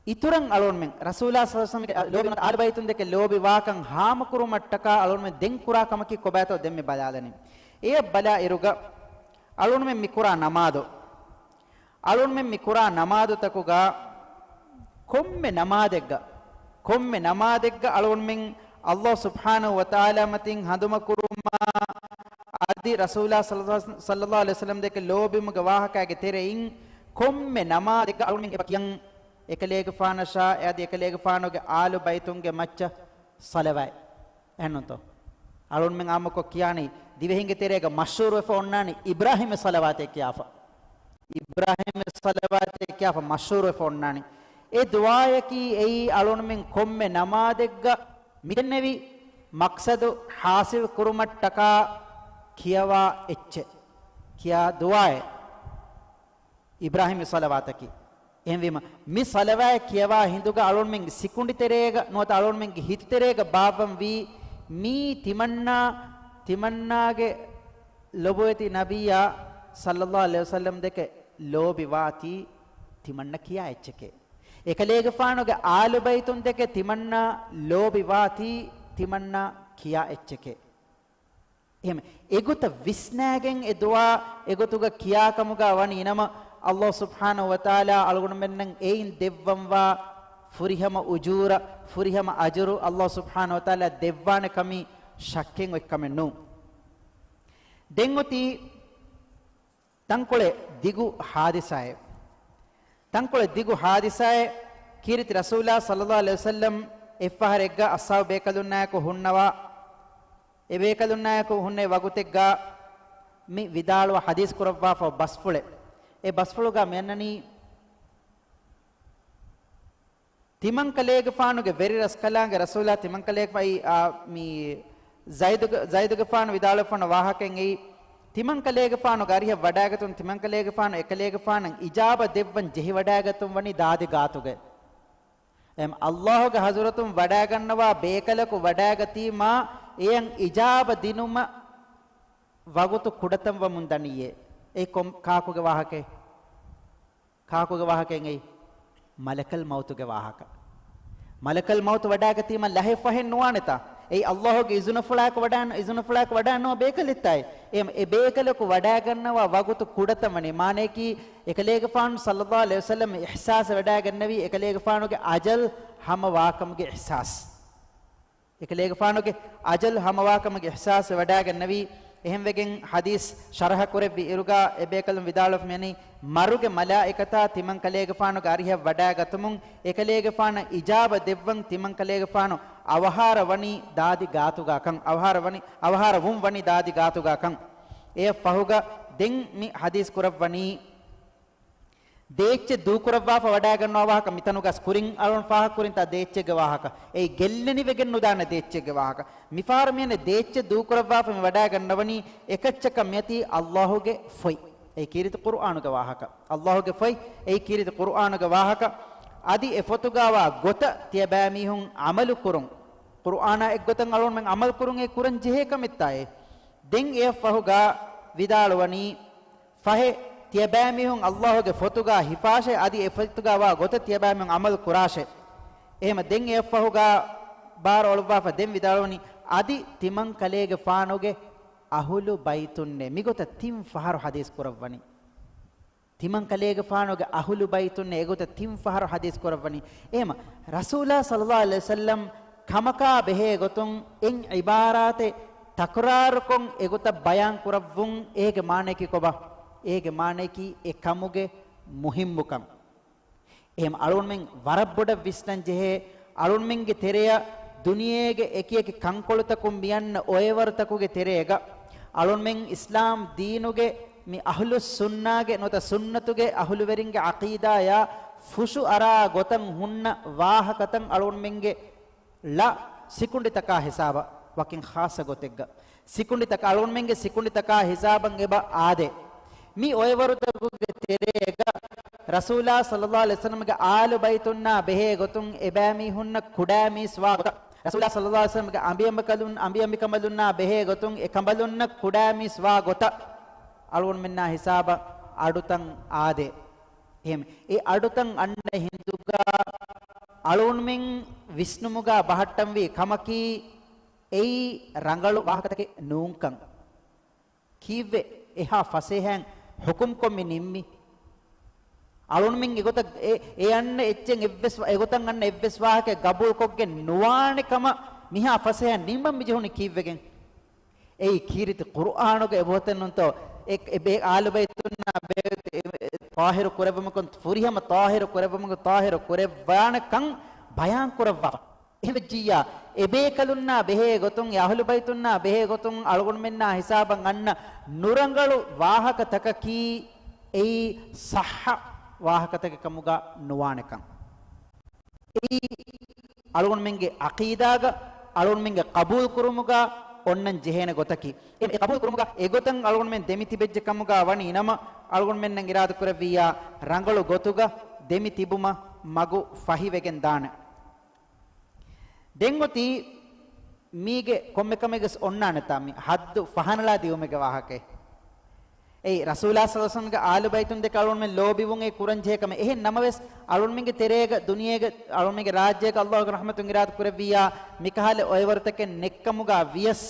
އިތުރަށް އަޅުގަނޑުމެން ރަސޫލާ ޞައްލަﷲު ޢަލައިހި ވަސައްލަމަގެ ލޯބި އާލުބައިތުން ދެކެ ލޯބިވާކަން ހާމަކުރުމަށްޓަކާ އަޅުގަނޑުމެން ދެން ކުރާ ކަމަކީ ކޮބާތޯ ދެން މި ބަލާލަނީ. އެޔަށް ބަލާ އިރުގަ އަޅުގަނޑުމެން މި ކުރާ ނަމާދު، އަޅުގަނޑުމެން މި ކުރާ ނަމާދުތަކުގަ ކޮންމެ ނަމާދެއްގަ، ކޮންމެ ނަމާދެއްގަ އަޅުގަނޑުމެން ﷲ ސުބްޙާނަހޫ ވަތަޢާލާ މަތިން ހަނދުމަކުރުމާ، އަދި ރަސޫލާ ޞައްލަﷲު، ޞައްލަﷲު ޢަލައިހި ވަސައްލަމަ ދެކެ ލޯބިވުމުގެ ވާހަކައިގެ ތެރެއިން ކޮންމެ ނަމާދެއްގަ އަޅުގަނޑުމެން އެބަ ކިޔަން އެކަލޭގެފާނަށާ އަދި އެކަލޭގެފާނުގެ އާލު ބައިތުންގެ މައްޗަށް ޞަލަވާތް. އެހެންނޫންތޯ؟ އަޅުގަނޑުމެން އާއްމުކޮށް ކިޔާނީ، ދިވެހިންގެ ތެރޭގަ މަޝްހޫރުވެފަ އޮންނާނީ އިބްރާހީމް ޞަލަވާތޭ ކިޔާފަ. އިބްރާހީމް ޞަލަވާތޭ ކިޔާފަ މަޝްހޫރުވެފަ އޮންނާނީ. އެ ދުޢާޔަކީ އެއީ އަޅުގަނޑުމެން ކޮންމެ ނަމާދެއްގަ މިދެންނެވި މަޤްޞަދު ޙާޞިލް ކުރުމަށްޓަކާ ކިޔަވާ އެއްޗެއް. ކިޔާ ދުޢާއެއް. އިބްރާހީމް ޞަލަވާތަކީ. އެހެންވީމަ، މި ޞަލަވާތް ކިޔަވާ ހިނދުގަ އަޅުގަނޑުމެންގެ ސިކުނޑި ތެރޭގަ ނުވަތަ އަޅުގަނޑުމެންގެ ހިތު ތެރޭގަ ބާއްވަންވީ މީ ތިމަންނާ، ތިމަންނާގެ ލޮބުވެތި ނަބިއްޔާ ޞައްލަﷲު ޢަލައިހި ވަސައްލަމަ ދެކެ ލޯބިވާތީ ތިމަންނަ ކިޔާ އެއްޗެކޭ. އެކަލޭގެފާނުގެ އާލުބައިތުން ދެކެ ތިމަންނާ ލޯބިވާތީ ތިމަންނަ ކިޔާ އެއްޗެކޭ. އެހެން އެގޮތަށް ވިސްނާގެން އެ ދުޢާ އެގޮތުގަ ކިޔާކަމުގަ ވަނީ ނަމަ، ﷲ ސުބްޙާނަހޫ ވަތަޢާލާ އަޅުގަނޑުމެންނަށް އެއިން ދެއްވަންވާ ފުރިހަމަ އުޖޫރަ، ފުރިހަމަ އަޖުރު ﷲ ސުބްޙާނަހޫ ވަތަޢާލާ ދެއްވާނެ ކަމީ ޝައްކެއް އޮތް ކަމެއް ނޫން. ދެން އޮތީ ތަންކޮޅެއް ދިގު ޙާދިސާއެއް. ތަންކޮޅެއް ދިގު ޙާދިސާއެއް. ކީރިތި ރަސޫލާ ޞައްލަﷲު ޢަލައިހި ވަސައްލަމަ އެއްފަހަރެއްގަ އަޞްޙާބު ބޭކަލުންނާއެކު ހުންނަވާ، އެ ބޭކަލުންނާއެކު ހުންނެވި ވަގުތެއްގަ މި ވިދާޅުވާ ޙަދީޘް ކުރައްވާފަ ބަސްފުޅެއް. އެ ބަސްފުޅުގަ މިއަންނަނީ، ތިމަންކަލޭގެފާނުގެ ވެރިރަސްކަލާނގެ ރަސޫލާ ތިމަންކަލޭގެފާ، އާ، މި ޒައިދުގެ، ޒައިދުގެފާނު ވިދާޅުވެފަ އޮންނަ ވާހަކައެއް އެއީ، ތިމަންކަލޭގެފާނުގެ އަރިހަށް ވަޑާގަތުން ތިމަންކަލޭގެފާނު އެކަލޭގެފާނަށް އިޖާބަ ދެއްވަން ޖެހިވަޑާގަތުން ވަނީ ދާދި ގާތުގައި. އެހެން ﷲ ގެ ޙަޟްރަތުން ވަޑާގަންނަވާ ބޭކަލަކު ވަޑާގަތީމާ އެޔަށް އިޖާބަ ދިނުމަށް ވަގުތު ކުޑަތަން ވަމުން ދަނީއޭ. އެ ކޮން، ކާކުގެ ވާހަކައެއް؟ ކާކުގެ ވާހަކައެއް އެއީ؟ މަލަކަލް މައުތުގެ ވާހަކަ. މަލަކަލް މައުތު ވަޑާގަތީމަ ލަހެއް ފަހެއް ނުވާނެތާ؟ އެއީ ﷲ ގެ އިޒުނަފުޅާއެކު ވަޑާ، އިޒުނަފުޅާއެކު ވަޑާން ނުވާ ބޭކަލެއްތާއޭ. އެ، އެ ބޭކަލަކު ވަޑާގަންނަވާ ވަގުތު ކުޑަތަން ވަނީ. މާނަޔަކީ، އެކަލޭގެފާނު ޞައްލަﷲު ޢަލައިހި ވަސައްލަމަ އިޙްސާސް ވަޑާގަންނަވީ، އެކަލޭގެފާނުގެ އަޖަލް ހަމަވާކަމުގެ އިޙްސާސް. އެކަލޭގެފާނުގެ އަޖަލް ހަމަވާކަމުގެ އިޙްސާސް ވަޑާގަންނަވީ. އެހެންވެގެން ޙަދީޘް ޝަރަޙަ ކުރެއްވި އިރުގަ އެބޭކަލުން ވިދާޅުވެފަ މިއަނީ، މަރުގެ މަލާއިކަތާ ތިމަންކަލޭގެފާނުގެ އަރިހަށް ވަޑާގަތުމުން އެކަލޭގެފާނަށް އިޖާބަ ދެއްވަން ތިމަންކަލޭގެފާނު އަވަހާރަ ވަނީ ދާދި ގާތުގާކަން، އަވަހާރަ ވަނީ، އަވަހާރަ ވުން ވަނީ ދާދި ގާތުގާކަން. އެއަށް ފަހުގަ ދެން މި ޙަދީޘް ކުރައްވަނީ، ދޭއްޗެއް ދޫކުރައްވާފަ ވަޑައިގަންނަވާ ވާހަކަ މިތަނުގަސް ކުރިން އަޅުން ފާހަގަކުރިންތާ ދޭއްޗެއްގެ ވާހަކަ. އެއީ ގެއްލެނިވެގެން ނުދާނެ ދޭއްޗެއްގެ ވާހަކަ. މިފަހަރު މިއަންނަ ދޭއްޗެއް ދޫކުރައްވާފަ މި ވަޑައިގަންނަވަނީ އެކައްޗަކަށް މިއޮތީ އައްލާހުގެ ފޮތް. އެއީ ކީރިތި ޤުރުއާނުގެ ވާހަކަ. އައްލާހުގެ ފޮތް، އެއީ ކީރިތި ޤުރުއާނުގެ ވާހަކަ. އަދި އެ ފޮތުގާވާ ގޮތަށް ތިޔަބައިމީހުން ޢަމަލު ކުރުން. ޤުރުއާނާ އެއްގޮތަށް އަޅުންމެން ޢަމަލު ކުރުން އެ ކުރަން ޖެހޭ ކަމެއްތާއޭ. ދެން އެއަށްފަހުގާ ވިދާޅުވަނީ، ފަހެ، ތިޔަބައިމީހުން އައްލާހުގެ ފޮތުގާ ހިފާށޭ، އަދި އެ ފޮތުގާ ވާ ގޮތަށް ތިޔަބައިމީހުން ޢަމަލު ކުރާށޭ. އެހެމަ ދެން އެއަށްފަހުގާ ބާރު އޮޅުއްވާފަ ދެން ވިދާޅުވަނީ، އަދި ތިމަންކަލޭގެފާނުގެ އަހުލު ބައިތުންނޭ މިގޮތަށް ތިން ފަހަރު ޙަދީޘް ކުރައްވަނީ. ތިމަންކަލޭގެފާނުގެ އަހުލު ބައިތުންނޭ އެގޮތަށް ތިން ފަހަރު ޙަދީޘް ކުރައްވަނީ. އެހެމަ ރަސޫލާ ޞައްލައްލާހު ޢަލައިހި ވަސައްލަމް ކަމަކާ ބެހޭ ގޮތުން އެއް ޢިބާރާތެއް ތަކުރާރުކޮށް އެގޮތަށް ބަޔާން ކުރައްވުން އޭގެ މާނަޔަކީ ކޮބާ؟ އޭގެ މާނަޔަކީ އެ ކަމުގެ މުހިއްމުކަން. އެހެން އަޅުގަނޑުމެން ވަރަށް ބޮޑަށް ވިސްނަން ޖެހޭ، އަޅުންމެންގެ ތެރެއަށް ދުނިޔޭގެ އެކިއެކި ކަންކޮޅުތަކުން މިއަންނަ އޮއެވަރުތަކުގެ ތެރޭގަ އަޅުންމެން އިސްލާމް ދީނުގެ މި އަހްލުއްސުންނާގެ ނުވަތަ ސުންނަތުގެ އަހުލުވެރިންގެ ޢަޤީދާޔާ ފުށު އަރާ ގޮތަށް ހުންނަ ވާހަކަތައް އަޅުންމެންގެ ޅަ ސިކުނޑިތަކާ ހިސާބަށް ވަކިން ޚާއްޞަ ގޮތެއްގަ ސިކުނޑިތަކާ އަޅުންމެންގެ ސިކުނޑިތަކާ ހިސާބަށް އެބަ އާދޭ. މި އޮއެވަރުތަކުގެ ތެރޭގަ ރަސޫލާ ޞައްލައްލާހު ޢަލައިހި ވަސައްލަމްގެ އާލު ބައިތުންނާ ބެހޭ ގޮތުން އެބައިމީހުންނަށް ކުޑައިމީސް ވާ ގޮތަށް، ރަސޫލާ ޞައްލައްލާހު ޢަލައިހި ވަސައްލަމްގެ އަނބިއަނބިކަނބަލުން، އަނބިއަނބިކަނބަލުންނާ ބެހޭ ގޮތުން އެ ކަނބަލުންނަށް ކުޑައިމީސް ވާ ގޮތަށް އަޅުގަނޑުމެންނާ ހިސާބަށް އަޑުތައް އާދޭ. އެހެން އެ އަޑުތައް އަންނަ ހިނދުގަ އަޅުގަނޑުމެން ވިސްނުމުގަ ބަހައްޓަންވީ ކަމަކީ އެއީ ރަނގަޅު ވާހަކަތަކެއް ނޫންކަން. ކީއްވެ އެހާ ފަސޭހައިން ޙުކުމްކޮށް މި ނިންމީ؟ އަޅުންމެން އެގޮތަށް އެ، އެ އަންނަ އެއްޗެއް އެއްވެސް، އެގޮތަށް އަންނަ އެއްވެސް ވާހަކައެއް ގަބޫލުކޮށްގެން ނުވާނެ ކަމަށް މިހާ ފަސޭހައިން ނިންމަން މި ޖެހުނީ ކީއްވެގެން؟ އެއީ ކީރިތި ޤުރުއާނުގެ އެބައޮތެއް ނޫންތޯ؟ އެ، އެ ބޭ-، އާލުބައިތުންނާ ބޭ-، އެ، ޠާހިރު ކުރެއްވުމަކުން، ފުރިހަމަ ޠާހިރު ކުރެއްވުމަކުން، ޠާހިރު ކުރެއްވާނެ ކަން ބަޔާން ކުރައްވާފަ. އެހެންވެއްޖިއްޔާ، އެބޭކަލުންނާ ބެހޭ ގޮތުން، އެ އަހުލުބައިތުންނާ ބެހޭ ގޮތުން އަޅުގަނޑުމެންނާ ހިސާބަށް އަންނަ ނުރަނގަޅު ވާހަކަތަކަކީ އެއީ ޞައްޙަ ވާހަކަތަކެއް ކަމުގަ ނުވާނެކަން. އެއީ އަޅުގަނޑުމެންގެ ޢަޤީދާގަ، އަޅުގަނޑުމެންގެ ޤަބޫލު ކުރުމުގަ އޮންނަން ޖެހޭނެ ގޮތަކީ. އެ، އެ ޤަބޫލު ކުރުމުގަ އެގޮތަށް އަޅުގަނޑުމެން ދެމި ތިބެއްޖެ ކަމުގަ ވަނީ ނަމަ، އަޅުގަނޑުމެންނަށް އިރާދަ ކުރެއްވިއްޔާ ރަނގަޅު ގޮތުގަ ދެމި ތިބުމަށް މަގު ފަހިވެގެން ދާނެ. ދެން އޮތީ މީގެ ކޮންމެ ކަމެއްގަސް އޮންނާނެތާ މި ޙައްދު ފަހަނަޅާ ދިއުމެއްގެ ވާހަކައެއް. އެއީ، ރަސޫލާ ޞައްލައްލާހު ޢަލައިހި ވަސައްލަމްގެ އާލު ބައިތުން ދެކެ އަޅުގަނޑުމެން ލޯބިވުން އެ ކުރަން ޖެހޭ ކަމެއް. އެހެން ނަމަވެސް، އަޅުގަނޑުމެންގެ ތެރޭގަ، ދުނިޔޭގަ، އަޅުގަނޑުމެންގެ ރާއްޖޭގަ ﷲ ގެ ރަޙްމަތުން އިރާދަ ކުރެއްވިއްޔާ، މިކަހަލަ އޮއެވަރުތަކެއް ނެއްކަމުގަ ވިޔަސް،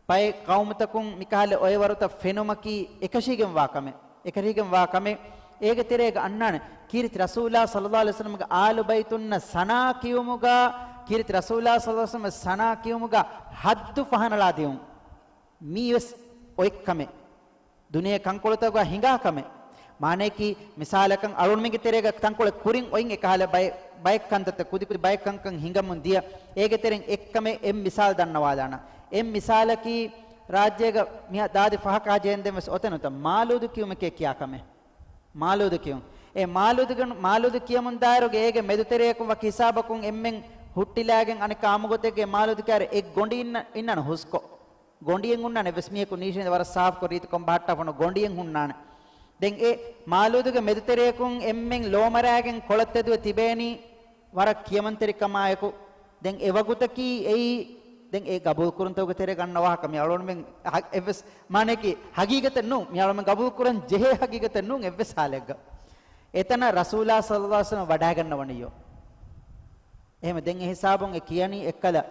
ބައެއް ޤައުމުތަކުން މިކަހަލަ އޮއެވަރުތައް ފެނުމަކީ އެކަށީގެންވާ ކަމެއް. އެކަށީގެންވާ ކަމެއް. އޭގެ ތެރޭގަ އަންނާނެ، ކީރިތި ރަސޫލާ ޞައްލައްލާހު ޢަލައިހި ވަސައްލަމްގެ އާލު ބައިތުންނަށް ސަނާ ކިޔުމުގަ، ކީރިތި ރަސޫލާ ޞައްލައްލާހު ޢަލައިހި ވަސައްލަމްގެ ސަނާ ކިޔުމުގަ ޙައްދު ފަހަނަޅާ ދިއުން. މީވެސް އޮތް ކަމެއް. ދުނިޔެ ކަންކޮޅުތަކުގަ ހިނގާ ކަމެއް. މާނަޔަކީ، މިސާލަކަށް އަޅުގަނޑުމެންގެ ތެރޭގަ ތަންކޮޅެއް ކުރިން އޮތް އެކަހަލަ ބައެއް، ބައެއް ކަންތައްތައް، ކުދިކުދި ބައެއް ކަންކަން ހިނގަމުން ދިޔަ. އޭގެ ތެރެއިން އެއްކަމެއް އެއް މިސާލު ދަންނަވާލާނަ. އެއް މިސާލަކީ، ރާއްޖޭގަ މިހާ ދާދި ފަހަކާ ޖެހެންދެން ވެސް އޮތެއް ނުތަ، މާލޫދު ކިޔުމެކޭ ކިޔާ ކަމެއް. މާލޫދު ކިޔުން. އެ މާލޫދުގެ، މާލޫދު ކިޔަމުން ދާއިރުގެ އޭގެ މެދުތެރެޔަކުން ވަކި ހިސާބަކުން އެންމެން ހުއްޓިލާގެން އަނެއްކާ އާއްމުގޮތެއްގެ މާލޫދު ކާރި އެއް ގޮނޑި އިންނަ، އިންނާނެ ހުސްކޮށް. ގޮނޑިއެއް ހުންނާނެ އެއްވެސް މީހަކު ނީށިން ވަރަށް ސާފުކޮށް ރީތިކޮށް ބަހައްޓާފަ އޮންނަ ގޮނޑިއެއް ހުންނާނެ. ދެން އެ މާލޫދުގެ މެދުތެރެޔަކުން އެންމެން ލޯމަރާގެން ކޮޅަށް ތެދުވެ ތިބޭނީ ވަރަށް ކިޔަމަންތެރިކަމާއެކު. ދެން އެ ވަގުތަކީ އެއީ، ދެން އެ ގަބޫލުކުރުންތަކުގެ ތެރޭގަ އަންނަ ވާހަކަ މި އަޅުގަނޑުމެން ހަ-، އެއްވެސް މާނަޔަކީ ހަގީގަތެއް ނޫން. މި އަޅުގަނޑުމެން ގަބޫލުކުރަން ޖެހޭ ހަގީގަތެއް ނޫން އެއްވެސް ހާލެއްގަ. އެތަނަށް ރަސޫލާ ޞައްލައްލާހު ޢަލައިހި ވަސައްލަމަ ވަޑައިގަންނަވަނީޔޯ. އެހެމަ ދެން އެ ހިސާބުން އެ ކިޔަނީ އެއްކަލަ،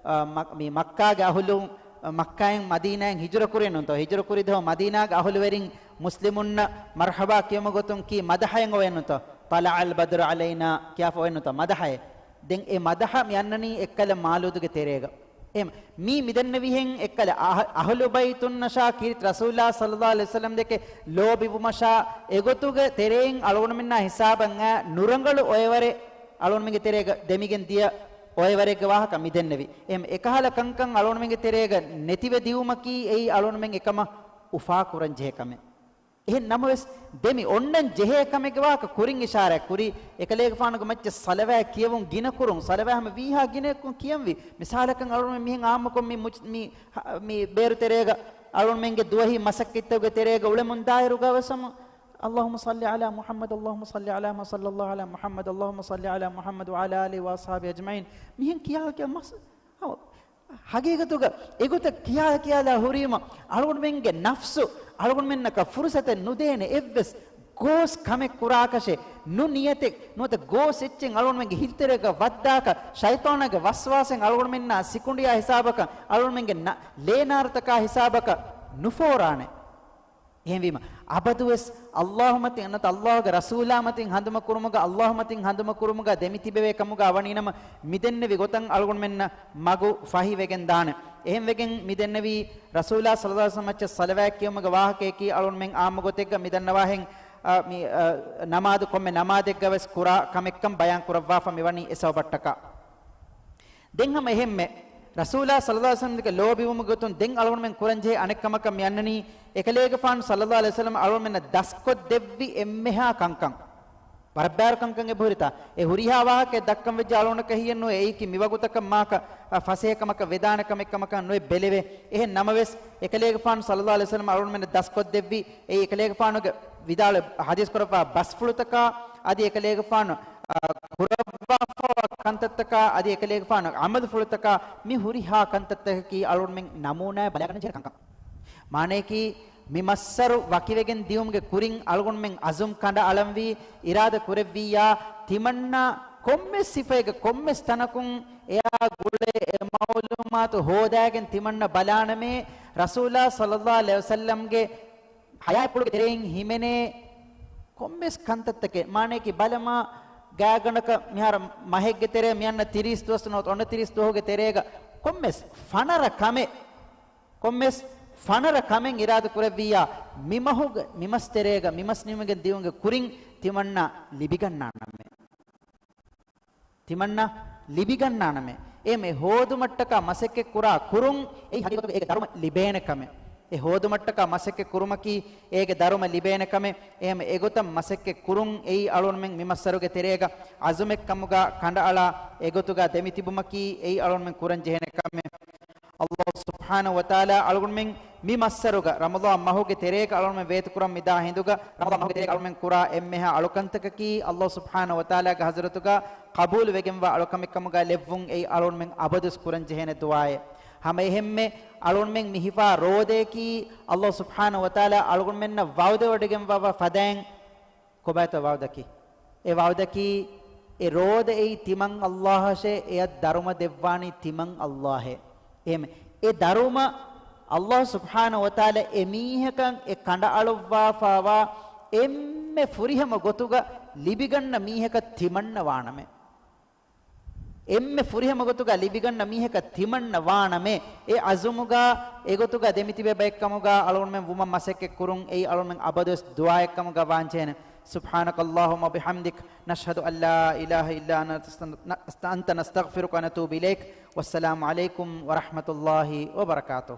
އަ، މަ-، މި މައްކާގެ އަހުލު، އަ، މައްކާއިން މަދީނާއިން ހިޖުރަ ކުރި ނޫންތޯ؟ ހިޖުރަ ކުރި ދުވަހު މަދީނާގެ އަހުލުވެރިން މުސްލިމުންނަށް މަރްޙަބާ ކިޔުމުގެ ގޮތުން ކީ މަދަޙައެއް އޮވެ ނޫންތޯ؟ "ޠަލަޢަލް ބަދްރު ޢަލައިނާ" ކިޔާފަ އޮވެ ނޫންތޯ؟ މަދަޙައެއް. ދެން އެ މަދަޙަ މި އަންނަނީ އެއްކަލަ މާލޫދުގެ ތެރޭގަ. އެހެމަ މީ މިދެންނެވިހެން އެއްކަލަ އަހ-، އަހުލުބައިތުންނަށާ ކީރިތި ރަސޫލާ ޞައްލައްލާހު ޢަލައިހި ވަސައްލަމް ދެކެ ލޯބިވުމަށާ އެގޮތުގެ ތެރެއިން އަޅުގަނޑުމެންނާ ހިސާބަށް އައި ނުރަނގަޅު އޮއެވަރެއް އަޅުގަނޑުމެންގެ ތެރޭގަ ދެމިގެން ދިޔަ އޮއެވަރެއްގެ ވާހަކަ މިދެންނެވި. އެހެމަ އެކަހަލަ ކަންކަން އަޅުގަނޑުމެންގެ ތެރޭގަ ނެތިވެ ދިއުމަކީ އެއީ އަޅުގަނޑުމެން އެކަމަށް އުފާކުރަން ޖެހޭ ކަމެއް. އެހެން ނަމަވެސް، ދެމި އޮންނަން ޖެހޭ ކަމެއްގެ ވާހަކަ ކުރިން އިޝާރާތް ކުރީ، އެކަލޭގެފާނުގެ މައްޗަށް ޞަލަވާތް ކިޔެވުން ގިނަ ކުރުން، ޞަލަވާތް ހަމަ ވީހާ ގިނައަކުން ކިޔަންވީ. މިސާލަކަށް އަޅުގަނޑުމެން މިހެން އާއްމުކޮށް މި މުޖް-، މި، މި ބޭރު ތެރޭގަ އަޅުގަނޑުމެންގެ ދުވަހީ މަސައްކަތްތަކުގެ ތެރޭގަ އުޅެމުން ދާއިރުގަ ވެސް ހަމަ، اللهم صل على محمد، اللهم صل على، صلى الله على محمد، اللهم صل على محمد وعلى آله وأصحابه أجمعين. މިހެން ކިޔާ ކިޔާ މަސް-، ހަމަ ހަގީގަތުގަ އެގޮތަށް ކިޔާ ކިޔާލާ ހުރީމަ، އަޅުގަނޑުމެންގެ ނަފްސު އަޅުގަނޑުމެންނަކަށް ފުރުސަތެއް ނުދޭނެ އެއްވެސް ގޯސް ކަމެއް ކުރާކަށެއް، ނުނިޔަތެއް ނުވަތަ ގޯސް އެއްޗެއް އަޅުގަނޑުމެންގެ ހިތްތެރޭގަ ވައްދާކަށް، ޝައިޠާނާގެ ވަސްވާސެއް އަޅުގަނޑުމެންނާ ސިކުނޑިއާ ހިސާބަކަށް، އަޅުގަނޑުމެންގެ ނަ-، ލޭނާރުތަކާ ހިސާބަކަށް ނުފޯރާނެ. އެހެންވީމަ، އަބަދުވެސް އައްލާހު މަތިން ނަތަ އައްލާހުގެ ރަސޫލާ މަތިން ހަނދުމަކުރުމުގަ، އައްލާހު މަތިން ހަނދުމަކުރުމުގަ ދެމިތިބެވޭ ކަމުގަ ވަނީނަމަ، މިދެންނެވި ގޮތަށް އަޅުގަނޑުމެންނަށް މަގު ފަހިވެގެން ދާނެ. އެހެންވެގެން މިދެންނެވީ ރަސޫލާ ޞައްލައްލާހު ޢަލައިހި ވަސައްލަމަ މައްޗަށް ޞަލަވާތް ކިޔުމުގެ ވާހަކަޔަކީ، އަޅުގަނޑުމެން ޢާއްމު ގޮތެއްގަ މިދަންނަވާހެން، އަ، މި، އަ، ނަމާދު ކޮންމެ ނަމާދެއްގަ ވެސް ކުރާ ކަމެއްކަން ބަޔާން ކުރައްވާފަ މިވަނީ އެ ސަބަބަށްޓަކާ. ދެން ހަމަ އެހެންމެ، ރަސޫލާ ޞައްލައްލާހު ޢަލައިހި ވަސައްލަމަގެ ލޯބިވުމުގެ ގޮތުން ދެން އަޅުގަނޑުމެން ކުރަންޖެހޭ އަނެއް ކަމަކަށް މި އަންނަނީ، އެކަލޭގެފާނު ޞައްލައްލާހު ޢަލައިހި ވަސައްލަމަ އަޅުގަނޑުމެންނަށް ދަސްކޮށްދެއްވި އެންމެހާ ކަންކަން. ވަރަށް ބާރު ކަންކަން އެބަހުރިތާ. އެ ހުރިހާ ވާހަކައެއް ދައްކަން ވެއްޖެ އަޅުގަނޑަކަށް ހިޔެއްނުވޭ، އެއީކީ މިވަގުތަކަށް މާކަ، އަ، ފަސޭހަކަމަކަށް ވެދާނެ ކަމެއް ކަމަކަށް ނުއެއް ބެލެވޭ. އެހެން ނަމަވެސް، އެކަލޭގެފާނު ޞައްލައްލާހު ޢަލައިހި ވަސައްލަމަ އަޅުގަނޑުމެންނަށް ދަސްކޮށްދެއްވި، އެއީ އެކަލޭގެފާނުގެ ވިދާޅު ޙަދީޘް ކުރައްވާ ބަސްފުޅުތަކާ، އަދި އެކަލޭގެފާނު އާ، ކުރައްވާފައިވާ ކަންތައްތަކާ އަދި އެކަލޭގެފާނު ޢަމަލުފުޅުތަކާ މި ހުރިހާ ކަންތައްތަކަކީ އަޅުގަނޑުމެން ނަމޫނާއެއް ބަލާގަންނަން ޖެހޭ ކަންކަން. މާނަޔަކީ، މި މައްސަރު ވަކިވެގެން ދިޔުމުގެ ކުރިން އަޅުގަނޑުމެން ޢަޒުމް ކަނޑައަޅަންވީ، އިރާދަ ކުރެއްވިއްޔާ، ތިމަންނަ ކޮންމެސް ސިފައެއްގެ ކޮންމެސް ތަނަކުން އެއާ ގުޅޭ އެ މަޢުލޫމާތު ހޯދާގެން ތިމަންނަ ބަލާނަމޭ، ރަސޫލާ ޞައްލައްލާހު ޢަލައިހި ވަސައްލަމްގެ ޙަޔާތްޕުޅުގެ ތެރެއިން ހިމެނޭ ކޮންމެސް ކަންތައްތަކެއް، މާނަޔަކީ ބަލަމާ، ގާތްގަނޑަކަށް މިހާރު މަހެއްގެ ތެރޭ މި އަންނަ ތިރީސް ދުވަސް ނުވަތަ އޮންނަ ތިރީސް ދުވަހުގެ ތެރޭގަ ކޮންމެސް ފަނަރަ ކަމެއް، ކޮންމެސް ފަނަރަ ކަމެއް އިރާދަ ކުރެއްވިއްޔާ، މި މަހުގެ، މި މަސް ތެރޭގަ، މި މަސް ނިމިގެން ދިޔުމުގެ ކުރިން ތިމަންނަ ލިބިގަންނާނަމޭ. ތިމަންނަ ލިބިގަންނާނަމޭ. އެހެން އެ ހޯދުމަށްޓަކާ މަސައްކަތް ކުރާ ކުރުން އެއީ ހަގީގަތުގަ އޭގެ ދަރުމަ ލިބޭނެ ކަމެއް. އެ ހޯދުމަށްޓަކާ މަސައްކަތް ކުރުމަކީ އޭގެ ދަރުމަ ލިބޭނެ ކަމެއް. އެހެން އެގޮތަށް މަސައްކަތް ކުރުން އެއީ އަޅުގަނޑުމެން މި މައްސަރުގެ ތެރޭގަ ޢަޒުމެއް ކަމުގަ ކަނޑައަޅާ އެގޮތުގަ ދެމިތިބުމަކީ އެއީ އަޅުގަނޑުމެން ކުރަން ޖެހޭނެ ކަމެއް. ﷲ ސުބްޙާނަހޫ ވަތަޢާލާ އަޅުގަނޑުމެން މި މައްސަރުގަ ރަމަޟާން މަހުގެ ތެރޭގަ އަޅުގަނޑުމެން ވޭތުކުރަން މިދާ ހިނދުގަ ރަމަޟާން މަހުގެ ތެރޭގަ އަޅުގަނޑުމެން ކުރާ އެންމެހާ އަޅުކަންތަކަކީ ﷲ ސުބްޙާނަހޫ ވަތަޢާލާގެ ޙަޟްރަތުގަ ޤަބޫލު ވެގެންވާ އަޅުކަމެއް ކަމުގަ ލެއްވުން އެއީ އަޅުގަނޑުމެން އަބަދުވެސް ކުރަން ޖެހޭނެ ދުޢާއެއް. ހަމަ އެހެންމެ އަޅުގަނޑުމެން މި ހިފާ ރޯދަޔަކީ ﷲ ސުބްޙާނަހޫ ވަތަޢާލާ އަޅުގަނޑުމެންނަށް ވަޢުދެވޮޑިގެންވާ ފަދައިން ކޮބާތޯ ވަޢުދަކީ؟ އެ ވަޢުދަކީ، އެ ރޯދައެއީ ތިމަން ﷲ އަށޭ، އެއަށް ދަރުމަ ދެއްވާނީ ތިމަން ﷲ އޭ. އެހެން، އެ ދަރުމަ ﷲ ސުބްޙާނަހޫ ވަތަޢާލާ އެ މީހަކަށް އެ ކަނޑައަޅުއްވާފައިވާ އެންމެ ފުރިހަމަ ގޮތުގަ ލިބިގަންނަ މީހަކަށް ތިމަންނަ ވާނަމޭ. އެންމެ ފުރިހަމަ ގޮތުގަ ލިބިގަންނަ މީހަކަށް ތިމަންނަ ވާނަމޭ، އެ ޢަޒުމުގަ އެގޮތުގަ ދެމިތިބޭ ބައެއްކަމުގަ އަޅުގަނޑުމެން ވުމަށް މަސައްކަތް ކުރުން އެއީ އަޅުގަނޑުމެން އަބަދުވެސް ދުޢާއެއްކަމުގަ ވާންޖެހޭނެ. سبحانك اللهم وبحمدك، نشهد أن لا إله إلا أنت، نستغفرك ونتوب إليك. والسلام عليكم ورحمة الله وبركاته.